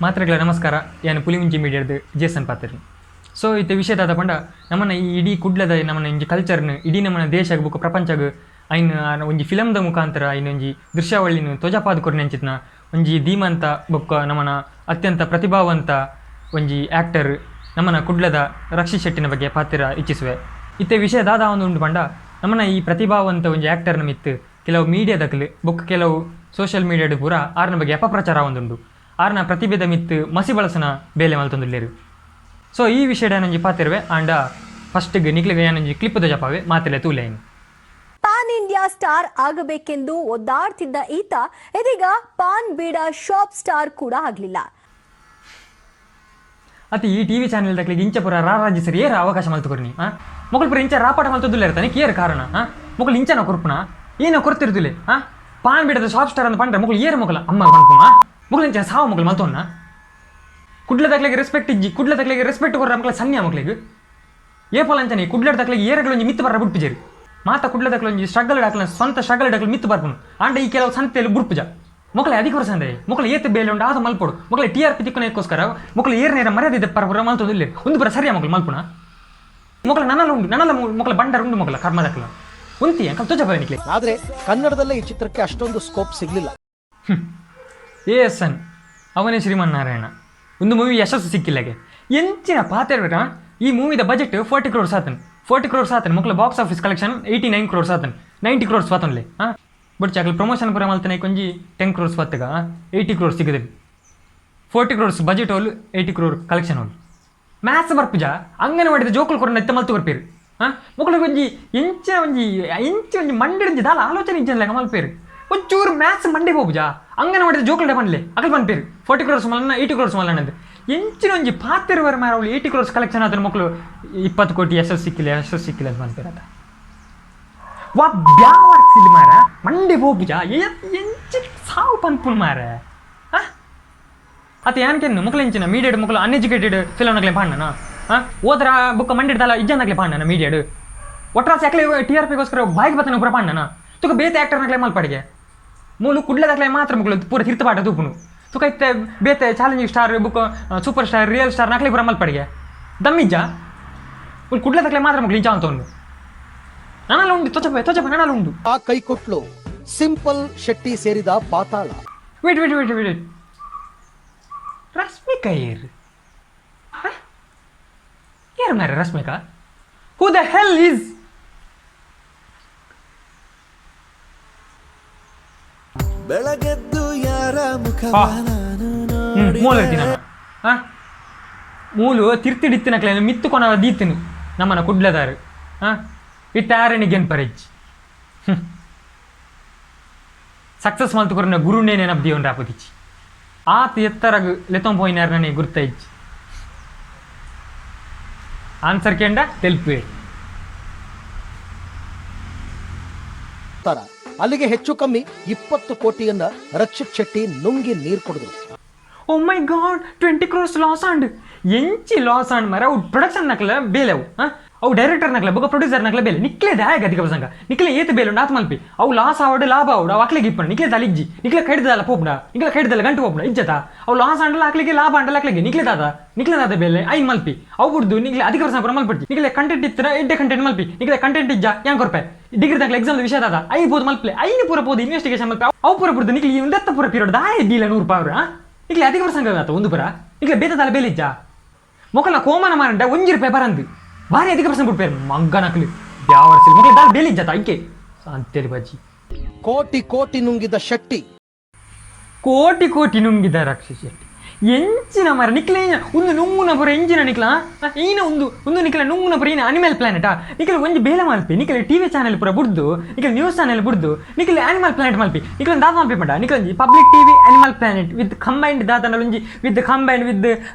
ಮಾತ್ರೆಗಳ ನಮಸ್ಕಾರ. ಯಾನು ಪುಲಿಮುಂಚಿ ಮೀಡಿಯಾದ ಜೇಸನ್ ಪಾತ್ರಿ. ಸೊ ಇತ್ತೆ ವಿಷಯ ದಾದ ಪಂಡ, ನಮ್ಮನ ಈ ಇಡೀ ಕುಡ್ಲದ ನಮ್ಮನ ಒಂಜಿ ಕಲ್ಚರ್ನ ಇಡೀ ನಮ್ಮನ ದೇಶಗ್ ಬೊಕ್ಕ ಪ್ರಪಂಚಗ್ ಐನ್ ಒಂಜಿ ಫಿಲಮ್ದ ಮುಖಾಂತರ ಐನ್ ಒಂಜಿ ದೃಶ್ಯಾವಳಿನ ತೊಜಪಾದ್ ಕೊರ್ನಂಚಿತ್ನ ಒಂಜಿ ಧೀಮಂತ ಬೊಕ್ಕ ನಮ್ಮನ ಅತ್ಯಂತ ಪ್ರತಿಭಾವಂತ ಒಂಜಿ ಆ್ಯಕ್ಟರ್ ನಮ್ಮನ ಕುಡ್ಲದ ರಕ್ಷಿತ್ ಶೆಟ್ಟಿನ ಬಗ್ಗೆ ಪಾತ್ರ ಇಚ್ಛಿಸುವೆ. ಇತ್ತೆ ವಿಷಯ ದಾದ ಒಂದು ಉಂಡು ಪಂಡ, ನಮ್ಮನ ಈ ಪ್ರತಿಭಾವಂತ ಒಂಜಿ ಆ್ಯಕ್ಟರ್ನ ಮಿತ್ತು ಕೆಲವು ಮೀಡಿಯಾದಕ್ಲು ಬೊಕ್ಕ ಕೆಲವು ಸೋಷಿಯಲ್ ಮೀಡಿಯಾಡ್ ಪೂರ ಆರ್ನ ಬಗ್ಗೆ ಅಪಪ್ರಚಾರ ಒಂದುಂಡು, ಆರ್ನ ಪ್ರತಿಭೆದ ಮಿತ್ತು ಮಸಿ ಬಳಸನ ಬೇಲೆ ಮಲ್ತೊಂದುಲ್ಲೆರ್. ಸೊ ಈ ವಿಷಯಡ್ ಯಾನೊಂಜಿ ಪಾತೆರುವೆ. ಆಂಡ ಫಸ್ಟ್ಗ್ ನಿಕ್ಲೆಗ್ ಯಾನೊಂಜಿ ಕ್ಲಿಪ್ ತೋಜಪಾವೆ, ಮಾತೆರ್ಲ ತೂಲೆ ಐನ್. ಪ್ಯಾನ್ ಇಂಡಿಯಾ ಸ್ಟಾರ್ ಆಗಬೇಕೆಂದು ಒದ್ದಾಡ್ತಿದ್ದ ಈತ ಇದೀಗ ಪಾನ್ ಬೀಡಾ ಶಾಪ್ ಸ್ಟಾರ್ ಕೂಡ ಆಗಲಿಲ್ಲ. ಅತಿ ಈ ಟಿವಿ ಚಾನೆಲ್ ದಕ್ಲೆಗ್ ಇಂಚ ಪೂರ ರಾರಾಜಿ ಸರಿ ಏರ್ ಅವಕಾಶ ಮಲ್ತು ಕೊರ್ನಿ? ಆ ಮೊಕಲ್ ಪೂರ ಇಂಚ ರಾಪಾಟ ಮಲ್ತೊಂದುಲ್ಲೆರ್ ತಾನೆ, ಏರ್ ಕಾರಣ? ಆ ಮೊಕಲ್ ಇಂಚನ ಕೊರ್ಪುನ ಏನೋ ಕೊರ್ತಿರ್ದುಲೆ. ಆ ಪಾನ್ ಬೀಡದ ಶಾಪ್ ಸ್ಟಾರ್ ಅಂತ ಪಂಡ್ರೆ ಮೊಕಲ್ ಏರ್? ಮೊಕಲ ಅಮ್ಮ ಪನ್ಪುನ? ಮೊಕಲ್ ಇಂಚ ಸಾವು ಮೊಕಲ್ ಮಲ್ತೊನ್ನ? ಕುಡ್ಲದಕ್ಲೆಗ್ ರೆಸ್ಪೆಕ್ಟ್ ಇಜ್ಜಿ. ಕುಡ್ಲದಕ್ಲೆಗ್ ರೆಸ್ಪೆಕ್ಟ್ ಕೊರ್ರ ಮಕ್ಳ ಸನ್ಯ ಮಕ್ಳಿಗೆ ಏಪಲ ಅಂಚನೆ. ಕುಡ್ಲದಕ್ಲೆಗ್ ಏರಗಳು ಒಂಜಿ ಮಿತ್ತು ಬರ್ರ ಬುಡ್ಪುಜೆರ್. ಮಾತ ಕುಡ್ಲದಕ್ಲೆ ಒಂಜಿ ಸ್ಟ್ರಗಲ್ ಡಾಕ್ಲ, ಸ್ವಂತ ಸ್ಟ್ರಗಲ್ ಡಾಕ್ಲ ಮಿತ್ತು ಬರ್ಪುನು. ಆಂಡ ಈ ಕೆಲವು ಸಂತೆಲು ಬುಡ್ಪುಜ. ಮೊಕಲೆ ಅಧಿಕ ವರ್ಷ ಅಂದ್ರೆ ಮೊಕಲೆ ಏತ್ ಬೇಲೆ ಉಂಡು ಆತ ಮಲ್ಪೊಡು. ಮೊಕಲೆ ಟಿಆರ್‌ಪಿ ತಿಕ್ಕುನಕ್ಕೋಸ್ಕರ ಮೊಕಲೆ ಏರ್ ನೇರ ಮರ್ಯಾದೆ ದೆಪ್ಪರ ಪೂರ ಮಲ್ತೊಂದು. ಒಂದು ಪೂರ ಸರಿಯಾ ಮೊಕಲು ಮಲ್ಪುನ? ಮೊಕಲ ನನಲ ಉಂಡು, ನನಲ ಮೊಕಲ ಬಂಡಾರ ಉಂಡು. ಮೊಕಲ ಕರ್ಮದಕ್ಲ ಉಂತಿ ಅಂಕಲ್ ತೋಜ ನಿಕ್ಲೆ. ಆದ್ರೆ ಕನ್ನಡದಲ್ಲೇ ಈ ಚಿತ್ರಕ್ಕೆ ಅಷ್ಟೊಂದು ಸ್ಕೋಪ್ ಸಿಗ್ಲಿಲ್ಲ. ಎ ಎಸ್ ಎನ್ ಅವನೇ ಶ್ರೀಮನ್ನಾರಾಯಣ. ಒಂದು ಮೂವಿ ಯಶಸ್ಸು ಸಿಕ್ಕಿಲ್ಲಗೆ ಎಂಚಿನ ಪಾತೆರ್ಬೇಕ? ಈ ಮೂವಿದ ಬಜೆಟ್ 40 ಕ್ರೋರ್ಸ್ ಆತನ್, 40 ಕ್ರೋರ್ಸ್ ಆತನ್. ಮಕ್ಕಳ ಬಾಕ್ಸ್ ಆಫೀಸ್ ಕಲೆಕ್ಷನ್ 89 ಕ್ರೋರ್ಸ್ ಆತನ್, 90 ಕ್ರೋರ್ಸ್ ಆತನ್ಲೆ. ಹಾಂ, ಬಟ್ ಚಾಕಲ್ ಪ್ರಮೋಷನ್ ಪೂರ ಮಲ್ತನೆ ಕೊಂಜಿ 10 ಕ್ರೋರ್ಸ್ ಬತ್ತಗ 80 ಕ್ರೋರ್ಸ್ ಸಿಗದೆ. 40 ಕ್ರೋರ್ಸ್ ಬಜೆಟ್ ಹೋಲು, 80 ಕ್ರೋರ್ ಕಲೆಕ್ಷನ್ ಹೋಲು, ಮ್ಯಾಥ್ಸ್ ಬರ್ಪುಜ. ಅಂಗನವಾಡಿದ ಜೋಕುಲು ಕೊರನ ಎತ್ತ ಮಲ್ತು ಕೊರ್ಪೇರು. ಹಾಂ, ಮೊಕ್ಕಳು ಒಂಜಿ ಎಂಚಿನ ಒಂಜಿ ಎಂಚ ಒಂಜಿ ಮಂಡೆ ದಾಲ ಆಲೋಚನೆ ಇಜ್ಜನ್ ಮಲ್ಪೇರು. ಒಂಚೂರು ಮ್ಯಾಥ್ಸ್ ಮಂಡೆ ಹೋಗುಜಾ? ಅಂಗನವಾಡಿದ ಜೋಕುಲ್ಡೆ ಪನ್ಲೆ, ಅಕಲ್ ಪನ್ಪೇರು 40 ಕ್ರೋರ್ಸ್ ಮಲ್ಲನ, 80 ಕ್ರೋರ್ಸ್ ಮಲ್ಲನ ಅಂತ. ಎಂಚಿನ ಒಂಜಿ ಪಾತೆರುವರ ಮಾರ ಅವಳು? 80 ಕ್ರೋರ್ಸ್ ಕಲೆಕ್ಷನ್ ಆದ್ರೆ ಮಕ್ಕಳು 20 ಕೋಟಿ ಯಶಸ್ಸು ಸಿಕ್ಕಿಲ್ಲ, ಯಶಸ್ಸು ಸಿಕ್ಕಿಲ್ಲ ಅಂತ ಪನ್ಪೇರು ಆತ. ವಾ ಬ್ಯಾವರ್ಸಿಲ್ ಮಾರ, ಮಂಡೆ ಹೋಗುಜಾ? ಎಂಚಿ ಸಾವು ಪನ್ಪುನ್ ಮಾರ. ಆ ಅತ್ತ ಯಾನ್ಕೆನ್ನು ಮುಕ್ಲ ಎಂಚಿನ ಮೀಡಿಯಡ್ ಮುಕ್ಲ ಅನ್ಎಜುಕೇಟೆಡ್ ಫಿಲಮ್ನಕ್ಲೆ ಪಾಂಡನ? ಹಾಂ, ಓದ್ರ ಬುಕ್ಕ ಮಂಡಿಡ್ದಲ್ಲ ಇಜ್ಜನಕ್ಲೆ ಪಾಂಡನ? ಮೀಡಿಯಡ್ ಒಟ್ರಾಸಿ ಅಕ್ಲೆ ಟಿಆರ್‌ಪಿಗೋಸ್ಕರ ಬಾಯಿಗೆ ಬತ್ತನ ಪೂರ ಪಾಂಡನ? ತುಕ ಬೇತೆ ಆಕ್ಟರ್ನಕ್ಲೆ ಮಲ್ಪಡಿಗೆ. ಮೂಲು ಕುಡ್ಲದಕ್ಲೆ ಮಾತ್ರ ಮುಕ್ಲು ಪೂರ ತಿರ್ತ ಪಾಠ ತೂಪುನು. ತುಕ ಇತ್ತೆ ಬೇತೆ ಚಾಲೆಂಜಿಂಗ್ ಸ್ಟಾರ್ ಬುಕ್ಕ ಸೂಪರ್ ಸ್ಟಾರ್, ರಿಯಲ್ ಸ್ಟಾರ್ ನಕ್ಲೆ ಪೂರ ಮಲ್ಪಡಿಗೆ ದಮ್ಮಿಜ್ಜ. ಮುಲ್ ಕುಡ್ಲದಕ್ಲೆ ಮಾತ್ರ ಮುಕ್ಲು ಇಂಚ ಅಂತ ಉಂಡು. ನನಲ್ಲ ಉಂಡು, ತೊಚಪ ತೊಚಪ, ನನಲ್ಲ ಉಂಡು. ಆ ಕೈ ಕೊಟ್ಲು ಸಿಂಪಲ್ ಶೆಟ್ಟಿ ಸೇರಿದ ಪಾತಾಳ. Wait wait wait wait, Rashmika ಏರ್? ಯಾರು ಮಾರ್ರೆ Rashmika? Who the hell is? ಬೆಳಗೆದ್ದು ಯಾರ ಮುಖ ನಾನು ಮೂಲ ಇರ್ತೀನಿ ನಾನು. ಆ ಮೂಲು ತಿರ್ತಿಡಿತ್ತಿನಕ್ಲೆ ಮಿತ್ತು ಕೊನ ದೀತಿನಿ ನಮ್ಮನ ಕುಡ್ಲದಾರು. ಹಾಂ, ಇತ್ತ ಆರಣಿಗೆ ಗೆನ್ಪರೆಜ್ ಸಕ್ಸಸ್ ಮಲ್ತು ಕೊರ್ನ ಗುರುನೇ ನೆನಪು ದಿಯೋನ್ ರಾಪುದಿಚ್ಚಿ. ಆತ ಎತ್ತರಗ್ ಲೆತ್ತೊಂದು ಪೋಯಿನಾರ್ ನನಗೆ ಗುರ್ತ ಇಜ್ಜಿ. ಆನ್ಸರ್ ಕೇಂಡ ತೆಲ್ಪು. ತರ ಅಲ್ಲಿಗೆ ಹೆಚ್ಚು ಕಮ್ಮಿ 20 ಕೋಟಿಯನ್ನ ರಕ್ಷಿತ್ ಶೆಟ್ಟಿ ನುಂಗಿ ನೀರು ಕುಡಿದ್ರು. Oh my God, 20 crores loss and ಎಂಚಿ loss and ಮರ? ಅವು ಪ್ರೊಡಕ್ಷನ್ ನಕ್ಲ ಬೇಲೆ ಅವು. ಹಾಂ, ಅವು ಡೈರೆಕ್ಟರ್ ನಕ್ಲ ಬೊಕ ಪ್ರೊಡ್ಯೂಸರ್ ನಕ್ಲ ಬೇಲೆ. ನಿಕ್ಲೆ ದಾಯಗ ಅಧಿಕ ಪ್ರಸಂಗ? ನಿಕ್ಲೆ ಏತ್ ಬೇಲೆ ಉಂಡು ಆತ್ ಮಲ್ಪಿ. ಅವು ಲಾಸ್ ಆವಡು ಲಾಭ ಆವಡು ಅವು ಅಕ್ಲೆಗೆ ಇಪ್ಪಣ. ನಿಕ್ಲೆ ದಾಲ ಇಜ್ಜಿ. ನಿಕ್ಲೆ ಕೈಡ್ದಲ್ಲ ಪೋಪುಡ, ನಿಕ್ಲೆ ಕೈಡ್ದಲ್ಲ ಗಂಟು ಪೋಪುಡ ಇಜ್ಜತ. ಅವು ಲಾಸ್ ಆಂಡಲ ಅಕ್ಲೆಗೆ, ಲಾಭ ಆಂಡಲ ಅಕ್ಲೆಗೆ. ನಿಕ್ಲೆ ದಾದ, ನಿಕ್ಲೆ ದಾದ ಬೇಲೆ ಐನ್ ಮಲ್ಪಿ. ಅವು ಬುಡ್ದು ನಿಕ್ಲೆ ಅಧಿಕ ಪ್ರಸಂಗ ಪೂರ ಮಲ್ಪಡ್ಜಿ. ನಿಕ್ಲೆ ಕಂಟೆಂಟ್ ಇತ್ತರ ಎಡ್ಡೆ ಕಂಟೆಂಟ್ ಮಲ್ಪಿ. ನಿಕ್ಲೆ ಕಂಟೆಂಟ್ ಇಜ್ಜ, ಯಾನ್ ಕೊರ್ಪೆ. ಡಿಗ್ರಿ ದಾಖಲೆ ಎಕ್ಸಾಮ್ ವಿಷಯ ದಾದ I ಬೋದು ಮಲ್ಪಲೆ. ಐನು ಪೂರ ಪೋದು ಇನ್ವೆಸ್ಟಿಗೇಷನ್ ಮಲ್ಪೆ. ಅವು ಪೂರ ಬುಡ್ದು ನಿಕ್ಲೆ ಈ ಒಂದೆತ್ತ ಪೂರ ಪೀರಿಯಡ್ ದಾಯ ಬೀಲ 100 ರೂಪಾಯಿ? ನಿಕ್ಲೆ ಅಧಿಕ ಪ್ರಸಂಗ ಆತ ಒಂದು ಪುರ. ನಿಕ್ಲೆ ಬೇತ ದಾಲ ಬೇಲೆ ಇಜ್ಜ? ಮೊಕಲ ಕೋಮನ ಮಾರಂಡ 1 ರೂಪಾಯಿ ಬರಂದು ಭಾರಿ ಅಧಿಕ ಪ್ರಸಂಗ ಬಿಡ್ಪೇರು ಮಗ್ಗನಕ್ಲು ಯಾವ ವರ್ಷ. ಮೊಕಲ ದಾಲ ಬೇಲೆ ಇಜ್ಜಾತ ಐಕೆ ಅಂತೇಳಿ ಬಜ್ಜಿ. ಕೋಟಿ ಕೋಟಿ ನುಂಗಿದ ಶೆಟ್ಟಿ. ಕೋಟಿ ಕೋಟಿ ನುಂಗಿದ ರಕ್ಷಿತ್ ಶೆಟ್ಟಿ. ಎಂಚಿನ ಮರ ನಿಕ್ಲೆ ಒಂದು ನುಂಗುನ ಪುರ ಎಂಚಿನ ನಿಕ್ಲ ಈನ ಒಂದು ಒಂದು ನಿಕ್ಲ ನುಂಗುನ ಪುರ ಈನ ಅನಿಮಲ್ ಪ್ಲಾನೆಟಾ? ನಿಕ್ಲೆ ಒಂಜಿ ಬೇಲೆ ಮಲ್ಪಿ. ನಿಕ್ಲೆ ಟಿವಿ ಚಾನೆಲ್ ಪುರ ಬುಡ್ದು, ನಿಕ್ಲೆ ನ್ಯೂಸ್ ಚಾನೆಲ್ ಬುಡ್ದು, ನಿಕ್ಲೆ ಅನಿಮಲ್ ಪ್ಲಾನೆಟ್ ಮಲ್ಪಿ. ನಿಕ್ಲೆ ದಾದ ಮಲ್ಪಿ ಪಂಡ, ನಿಕ್ಲೆ ಒಂಜಿ public TV animal planet with combined ದಾದನ ಒಂಜಿ ವಿತ್ ಕಂಬೈನ್ಡ್ ವಿತ್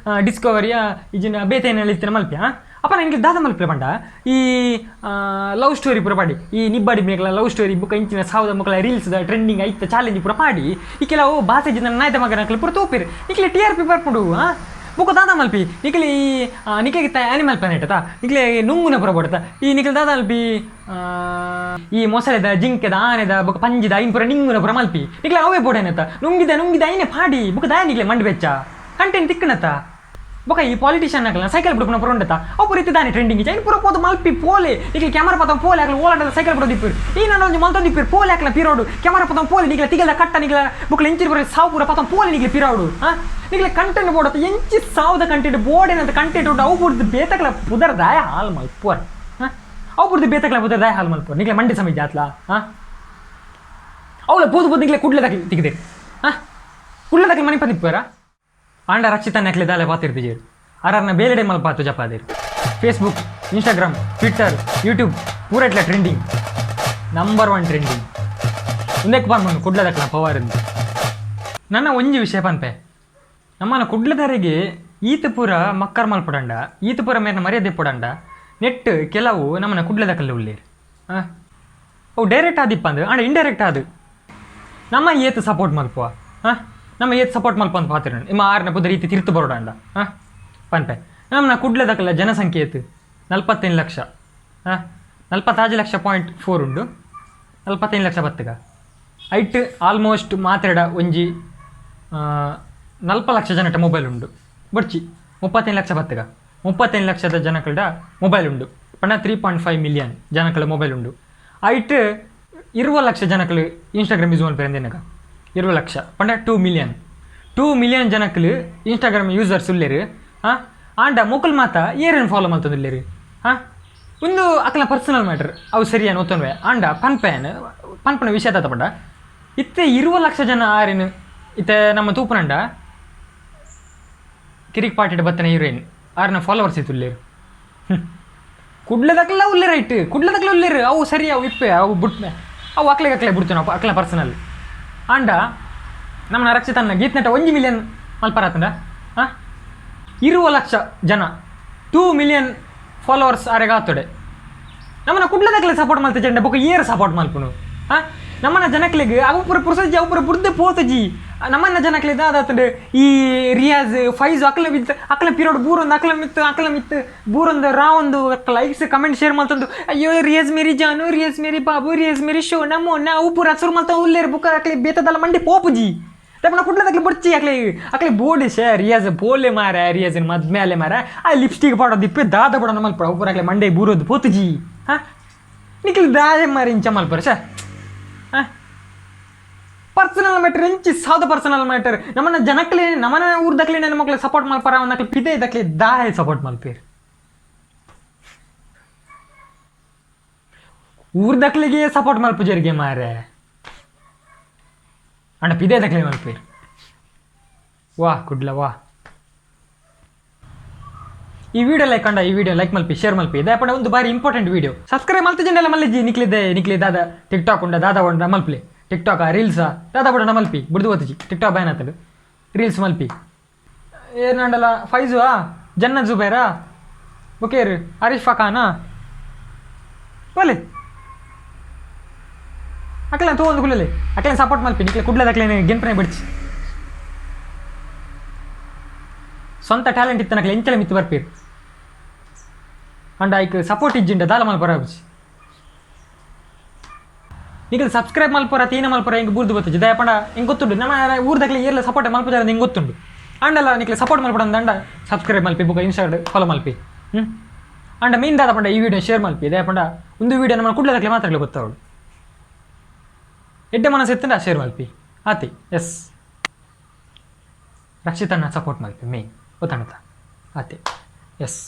ಡಿಸ್ಕವರಿಯ ಇಜಿನ ಬೇತೆ ಇತ್ತಿನ ಮಲ್ಪಿ. ಆ ಅಪ್ಪ ನನಗೆ ದಾದ ಮಲ್ಪಿ ಪಂಡ, ಈ ಲವ್ ಸ್ಟೋರಿ ಪೂರ ಪಾಡಿ. ಈ ನಿಬ್ಬಾಡಿ ಮೇಕಲ ಲವ್ ಸ್ಟೋರಿ ಬುಕ್ಕ ಇಂಚಿನ ಸಾವದ ಮಕ್ಕಳ ರೀಲ್ಸ್ ಟ್ರೆಂಡಿಂಗ್ ಐತ ಚಾಲೆಂಜ್ ಪೂರ ಪಾಡಿ. ಈ ಕೆಲವು ಬಾಸೆ ಜಿನ ನಾಯ್ದ ಮಗನ ಪೂರ ತೋಪಿರ್, ನಿಕ್ಲೆ ಟಿಆರ್‌ಪಿ ಬರ್ಪುಂಡು. ಆ ಬುಕ್ಕ ದಾದ ಮಲ್ಪಿ. ನಿಕ್ಲೆ ಈ ನಿಕ್ಲೆ ಆನಿಮಲ್ ಪ್ಲಾನೆಟ್ ಅತ್ತ, ನಿಕ್ಲೆ ನುಂಗುನ ಪೂರ ಬಡತ. ಈ ನಿಕ್ಲೆ ದಾದ ಮಲ್ಪಿ, ಈ ಮೊಸಳೆದ, ಜಿಂಕೆದ, ಆನೆದ ಬೊಕ್ಕ ಪಂಜಿದ ಐನ್ ಪೂರ ನಿಂಗುನ ಪೂರ ಮಲ್ಪಿ. ನಿಕ್ಲೆ ಅವೇ ಬೋಡೇನತ್ತ? ನುಂಗಿದ ನುಂಗಿದ ಐನೆ ಪಾಡಿ. ಬುಕ್ಕ ದಾಯ ನಿಕ್ಲೆ ಮಂಡಿ ಬೆಚ್ಚ. Content ತಿಕ್ಕಣತ್ತ ಬೊಕ ಈ ಪಾಲಿಟಿಷಿಯನ್ ಆಗಲ್ಲ ಸೈಕಲ್ ಬಿಡ್ಪುನ ಪುರ ಉಂಡತ ಅವು ಪೂರ ಇತ್ತಿದ್ದಾನೆ ಟ್ರೆಂಡಿಂಗ್ ಇಜ್ಜಿ. ಐನ್ ಪೂರ ಪೋದು ಮಲ್ಪಿ ಪೋಲೆ ನಿಕ್ಲೆ ಕ್ಯಾಮರಾ ಪತಂ ಪೋಲೆ ಆಗಲ ಓಲಾಂಡಲ ಸೈಕಲ್ ಬಿಡೋದು ಇಪ್ಪರು ಈ ನಾನು ಒಂಜಿ ಮಲ್ತೊಂದು ಇಪ್ಪರು ಪೋಲೆ ಹಾಕಲ ಪಿರೋಡು ಕ್ಯಾಮರಾ ಪತಂ ಪೋಲೆ ನಿಕ್ಲೆ ತಿಗಲ್ದ ಕಟ್ಟ ನಿಕ್ಲೆ ಬುಕ್ಲೆ ಎಂಚಿನ ಪೂರ ಸಾವು ಪೂರ ಪತಂ ಪೋಲೆ ನಿಕ್ಲೆ ಪಿರೋಡು ಆ ನಿಕ್ಲೆ ಕಂಟೆಂಟ್ ಬೋಡತ್ತ ಎಂಚಿ ಸಾವುದ ಕಂಟೆಂಟ್ ಬೋರ್ಡೇನಂತ ಕಂಟೆಂಟ್ ಉಂಟು ಅವು ಪೂರ್ತಿ ಬೇತಕಲ ಪುದರ್ದಾಯ ಹಾಲ್ ಮಲ್ಪುವರ್ ಹಾಂ ಅವು ಪೂರ್ತಿ ಬೇತಕಲ ಪುದರ್ದಾಯ ಹಾಲ್ ಮಲ್ಪುವರ್ ನಿಕ್ಲೆ ಮಂಡಿ ಸಮಯ ಜಾತ್ಲಾ ಹಾಂ ಅವಳ ಪೋದು ಪೋದು ನಿಕ್ಲೆ ಕುಡ್ಲೆ ತಕಲಿ ತಿಕ್ದೆ ಹಾಂ ಕುಡ್ಲೆ ತಕಲಿ ಮನೆ ಪದಿಪ್ಪರ ಆಂಡ ರಕ್ಷಿತ ನೆಕ್ಲೆ ದಾಲೆ ಪಾತಿರ್ತಿಜೇರು ಅರರ್ನ ಬೇಲೆಡೆ ಮಲ್ಪಾತು ಜಪಾದೇರು Facebook Instagram Twitter YouTube ಪೂರ ಇಟ್ಲ trending number 1 trending ಉಂದಕ್ಕೆ ಪನ್ಪುಂಡು ಕುಡ್ಲದಕ್ಲ ಪವರ್ ಇಂದು ನನ್ನ ಒಂಜಿ ವಿಷಯ ಪನ್ಪೆ ನಮ್ಮನ ಕುಡ್ಲದರೆಗೆ ಈತ ಪೂರ ಮಕ್ಕರ್ ಮಲ್ಪಡಂಡ ಈತ ಪೂರ ಮೇರ್ನ ಮರ್ಯಾದೆ ಪೊಡಂಡ ನೆಟ್ ಕೆಲವು ನಮ್ಮನ ಕುಡ್ಲದಕಲ್ಲ ಉಳ್ಳೇರು ಹಾಂ ಅವು ಡೈರೆಕ್ಟ್ ಆದಿಪ್ಪ ಅಂದು ಆಂಡ ಇಂಡೈರೆಕ್ಟ್ ಆದು ನಮ್ಮ ಏತ್ ಸಪೋರ್ಟ್ ಮಲ್ಪುವ ಹಾಂ ನಮ್ಮ ಏತ್ ಸಪೋರ್ಟ್ ಮಲ್ಪ ಅಂತ ಪಾತಿರ ನಿಮ್ಮ ಆರನ ಪುದ ರೀತಿ ತಿರ್ತು ಬರೋಡಂಡ ಹಾಂ ಪನ್ಪೆ ನಮ್ಮನ ಕುಡ್ಲದಕಲ್ಲ ಜನಸಂಖ್ಯೆ ಏತು 45 ಲಕ್ಷ ಹಾಂ 45.4 ಲಕ್ಷ ಉಂಡು 45 ಲಕ್ಷ ಬತ್ತಗ ಐಟ್ ಆಲ್ಮೋಸ್ಟ್ ಮಾತ್ರೆಡ ಒಂಜಿ 40 ಲಕ್ಷ ಜನಟ ಮೊಬೈಲ್ ಉಂಡು ಬಡ್ಚಿ 35 ಲಕ್ಷ ಬತ್ತಗ 35 ಲಕ್ಷದ ಜನಕಲ್ಡ ಮೊಬೈಲ್ ಉಂಡು ಪಂಡ 3.5 ಮಿಲಿಯನ್ ಜನಕಳ ಮೊಬೈಲ್ ಉಂಡು ಐಟ್ 20 ಲಕ್ಷ ಜನಕಲು ಇನ್ಸ್ಟಾಗ್ರಾಮ್ ಯೂಸ್ ಮಲ್ಪೆರ್ 20 ಲಕ್ಷ ಪಂಡ 2 ಮಿಲಿಯನ್ 2 ಮಿಲಿಯನ್ ಜನಕಲು ಇನ್ಸ್ಟಾಗ್ರಾಮ್ ಯೂಸರ್ಸ್ ಉಲ್ಲೇರು ಹಾಂ ಆಂಡ ಮೊಕುಲ್ ಮಾತ ಏರೇನು ಫಾಲೋ ಮಲ್ತೊಂದುಲ್ಲೇರು ಹಾಂ ಒಂದು ಅಕಲ ಪರ್ಸನಲ್ ಮ್ಯಾಟರ್ ಅವು ಸರಿಯಾನ ಒತ್ತೊನ್ವೆ ಆಂಡ ಪನ್ಪೇನ್ ಪನ್ಪನ ವಿಷಯ ತಾತ ಪಂಡ ಇತ್ತೆ 20 ಲಕ್ಷ ಜನ ಆರೇನು ಇತ್ತೆ ನಮ್ಮ ತೂಪನಂಡ ಕಿರಿಕ್ ಪಾಟಿಡ್ ಬತ್ತನ ಹೀರೋಯಿನ್ ಆರ್ನ ಫಾಲೋವರ್ಸ್ ಇತ್ತುಲ್ಲೇರು ಕುಡ್ಲದಕ್ಲ ಉಲ್ಲೇರು ರೈಟ್ ಕುಡ್ಲದಕ್ಲ ಉಲ್ಲೇರು ಅವು ಸರಿ ಅವು ಇಪ್ಪೆ ಅವು ಬುಟ್ಮೆ ಅವು ಅಕ್ಲೆಗೆ ಅಕ್ಲೆ ಬಿಡ್ತು ನಾವು ಅಕ್ಲ ಪರ್ಸನಲ್ ಆಂಡ ನಮ್ಮನ್ನ ರಕ್ಷಿತನ್ನ ಗೀತ್ನಟ 1 ಮಿಲಿಯನ್ ಮಲ್ಪರಾತಂಡ ಹಾಂ 20 ಲಕ್ಷ ಜನ 2 ಮಿಲಿಯನ್ ಫಾಲೋವರ್ಸ್ ಆರೆಗಾತೊಡೆ ನಮ್ಮನ್ನ ಕುಡ್ಲದಕ್ಲೆ ಸಪೋರ್ಟ್ ಮಲ್ತ ಜಂಡ ಬೊಕ ಏರ್ ಸಪೋರ್ಟ್ ಮಲ್ಪುನು ಹಾಂ ನಮ್ಮನ್ನ ಜನಕ್ಲೆಗ್ ಅವು ಪೂರ ಪುರ್ಸಜ್ಜಿ ಅವು ಪೂರ ಬುಡ್ದೆ ಪೋತಜಿ ನಮ್ಮನ್ನ ಜನಕ್ಲೆ ದಾದಾತಂಡು ಈ ರಿಯಾಜ್ ಫೈಜ್ ಅಕ್ಲ ಬಿತ್ತು ಅಕ್ಲ ಪಿರೋಡ್ ಬೂರೊಂದು ಅಕ್ಲ ಮಿತ್ತು ಅಕ್ಲ ಮಿತ್ತು ಬೂರೊಂದು ರಾವೊಂದು likes comment share ಮಲ್ತೊಂದು ಅಯ್ಯೋ ರಿಯಾಜ್ ಮೇರಿ ಜಾನು ರಿಯಾಜ್ ಮೇರಿ ಬಾಬು ರಿಯಾಜ್ ಮೇರಿ ಶೋನಾ ಮೋನಾ ಅವು ಪೂರ ಸುರು ಮಲ್ತ ಉಲ್ಲೇರು ಬುಕ್ಕ ಅಕ್ಲೆ ಬೇತದಲ್ಲ ಮಂಡಿ ಪೋಪುಜಿ ತಪ್ಪನ ಕುಡ್ಲದಕ್ಲೆ ಬಡ್ಚಿ ಅಕ್ಲೆ ಅಕ್ಲೆ ಬೋಡಿ ಶೇ ರಿಯಾಜ್ ಬೋಲೆ ಮಾರ ರಿಯಾಜ್ ಮದ್ಮೇಲೆ ಮಾರ ಆ ಲಿಪ್ಸ್ಟಿಕ್ ಪಾಡೋದಿಪ್ಪೆ ದಾದ ಬಡೋಣ ಮಲ್ಪ ಅವು ಪೂರ ಅಕ್ಲೆ ಮಂಡೆ ಬೂರೋದು ಪೋತುಜಿ ಹಾಂ ನಿಖಿಲ್ ದಾದೆ ಮಾರಿ ಇಂಚ ಮಲ್ಪರ ಶೇ ಹಾಂ ಪರ್ಸನಲ್ ಮ್ಯಾಟರ್ ಎಂಚಿ ಸಾದ ಪರ್ಸನಲ್ ಮ್ಯಾಟರ್ ನಮ್ಮನ್ನ ಜನಕ್ಲೆ ನಮ್ಮನ ಊರ್ದಕ್ಲೆ ನನ್ನ ಮಕ್ಳು ಸಪೋರ್ಟ್ ಮಲ್ಪರ ಅವನಕ್ಲೆ ಪಿದೆ ಇದಕ್ಲೆ ದಾಯ ಸಪೋರ್ಟ್ ಮಲ್ಪೇರು ಊರ್ದಕ್ಲಿಗೆ ಸಪೋರ್ಟ್ ಮಲ್ಪುಜರಿಗೆ ಮಾರೆ ಅಣ್ಣ ಪಿದೆ ದಕ್ಲೆ ಮಲ್ಪೇರು ವಾಹ್ ಕುಡ್ಲ ವಾಹ್. ಈ ವಿಡಿಯೋ ಲೈಕ್ ಕಂಡ ಈ ವಿಡಿಯೋ ಲೈಕ್ ಮಲ್ಪಿ ಶೇರ್ ಮಲ್ಪಿ ಇದೇ ಪಂಡ ಒಂದು ಬಾರಿ important video subscribe ಮಲ್ತು ಜಂಡೆಲ್ಲ ಮಲ್ಲಿಜಿ ನಿಕ್ಲಿದೆ ನಿಕ್ಲಿ ದಾದ ಟಿಕ್ ಟಾಕ್ ಉಂಡ ದಾದ ಉಂಡ ಮಲ್ಪ್ಲಿ ಟಿಕ್ ಟಾಕ್ ರೀಲ್ಸಾ ದಾದ ಬುಡ ಮಲ್ಪಿ ಬುಡ್ದು ಓತಿಜಿ tick talk ban ಆತಡು reels ಮಲ್ಪಿ ಏನಂಡಲ್ಲ ಫೈಜು ಆ ಜನ್ನತ್ ಜುಬೇರಾ ಬುಕೇರ್ ಹರೀಶ್ ಫಖಾನಾ ಒಲೆ ಅಕ್ಲೆ ತೂ ಒಂದು ಕುಲ್ಲಲೆ ಅಕ್ಲೆ ಸಪೋರ್ಟ್ ಮಲ್ಪಿ ನಿಕ್ಲೆ ಕುಡ್ಲದ ಅಕ್ಲೆ ಗೆನ್ಪನೆ ಬಿಡ್ಚಿ ಸ್ವಂತ ಟ್ಯಾಲೆಂಟ್ ಇತ್ತನಕ್ಲೆ ಎಂಚಲ ಮಿತ್ತು ಬರ್ಪೀರು ಅಂಡ ಐಕ್ ಸಪೋರ್ಟ್ ಇಜ್ಜಿಂಡ ದಾಲ ಮಲ್ಪರ ನಿಖಲ್ ಸಬ್ಸ್ಕ್ರೈಬ್ ಮಲ್ಪರ ತೀನ ಮಲ್ಪರ ಹಿಂಗೆ ಬೂರ್ದು ಬತ್ತುಜಿ ದಯಪಂಡ ಹಿಂಗೆ ಗೊತ್ತುಂಡು ನಮ್ಮ ಊರ್ದಕ್ಲೆ ಏರ್ಲ ಸಪೋರ್ಟ್ ಮಲ್ಪಜಾರ ಹಿಂಗೆ ಗೊತ್ತುಂಡು ಅಂಡಲ್ಲ ನಿಕ್ಲೆ ಸಪೋರ್ಟ್ ಮಲ್ಪಡ ಅಂಡ ಸಬ್ಸ್ಕ್ರೈಬ್ ಮಲ್ಪಿ ಬುಕ್ಕ ಇನ್ಸ್ಟಾಡ್ ಫಾಲೋ ಮಲ್ಪಿ ಅಂಡ ಮೀನ್ ದಾದ ಪಂಡ ಈ ವಿಡಿಯೋ ಶೇರ್ ಮಲ್ಪಿ ದಯಪಂಡ ಒಂದು ವಿಡಿಯೋ ನಮ್ಮ ಕುಡ್ಲದಕ್ಲೆ ಮಾತ್ರ ಗೊತ್ತಾವಳು ಎಡ್ಡೆ ಮನಸ್ಸು ಎತ್ತಂಡ ಶೇರ್ ಮಲ್ಪಿ ಆತಿ ಎಸ್ ರಕ್ಷಿತನ್ನ ಸಪೋರ್ಟ್ ಮಲ್ಪಿ ಮೇನ್ ಗೊತ್ತಾಣತ ಆತಿ ಎಸ್.